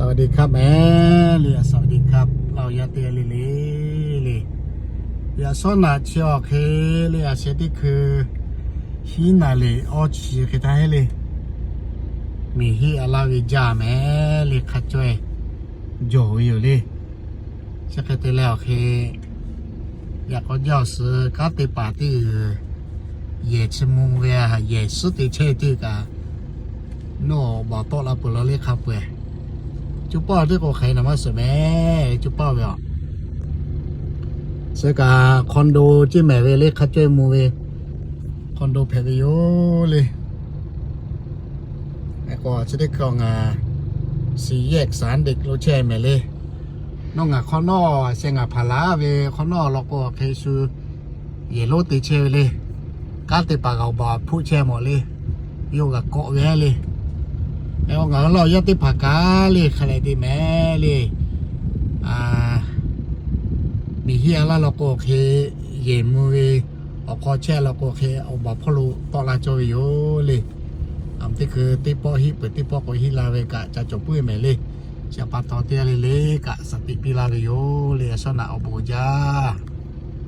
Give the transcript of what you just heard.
สวัสดีครับ mehˍ le, สวัสดีครับ laˇ-oˬ yaˇ teˇ g'aˇ le le le. Yaꞈ shawˉ naꞈ chi awˬ hk'e le, a sheh teˇ hkui hiˉ naˍ riˍ awˇ chi hk'e htaˇ heˆ le, miˬ hiˆ a laˇ ve jaˇ mehˍ le, hk'a caweh jawˬ ve yoˬ le. Chi hk'e te leh awˬ hk'e yaꞈ k'aw jaˇ awˬ suh kanˉ te paˍ teˇ g'uiˬ yehˬ chi mvuh ve, yehˬ suhˉ te chehˇ teˇ g'uiˬ kaꞈ, nawˬ bawˬ tawˆ la peuˬ law le hk'a peu-eˬ. Cuˇ paˇ teˇ k'o hk'aˬ hk'e naˍ maˇ suhˍ mehˍ, cuˇ paˇ ve aˬ. Suh kaꞈ condo ceˇ mehˍ ve le, hk'a caweh mvuh ve condo hpehꞈ ve yoˬ le. K'o chi teˇ hkui ngaˬ Siˍ yehˆ Saˍ Diꞈ lo chehˇ mehˍ le. Nawˬ ngaˬ hk'awꞈ nawˉ sheh ngaˬ hpaˍ laˬ ve hk'awꞈ nawˉ law k'o, hk'e shu yehˬ lonˉ te chehˇ ve le. Kanˉ te paˍ g'a awˬ baˬ hpuˆ chehˇ mawˬ le. Yawˇ g'a kawˆ ve le. Ngaˬ hui laˇ-oˬ yaˇ teˇ hpaˍ kaꞈ le, hk'a leh te mehˍ le. Miˬ hiˆ a laˇ law k'o hk'e yehˬ mvuh ve, awˬ hk'aw chehˇ law k'o hk'e awˬ baˬ hpawˇ lo tawˆ la cawˇ ve yoˬ le. Aˬ, teˇ hkui teˇ pawˆ hiˆ peuˬ, teˇ pawˆ k'o hiˆ la ve kaꞈ ca cawˬ puiˉ mehˍ le. Chi pa taw teˇ g'aˇ le le kaꞈ shaˍ tiꞈ piˇ laˇ ve yoˬ le. Yaꞈ shawˉ naꞈ awˬ bon jaˇ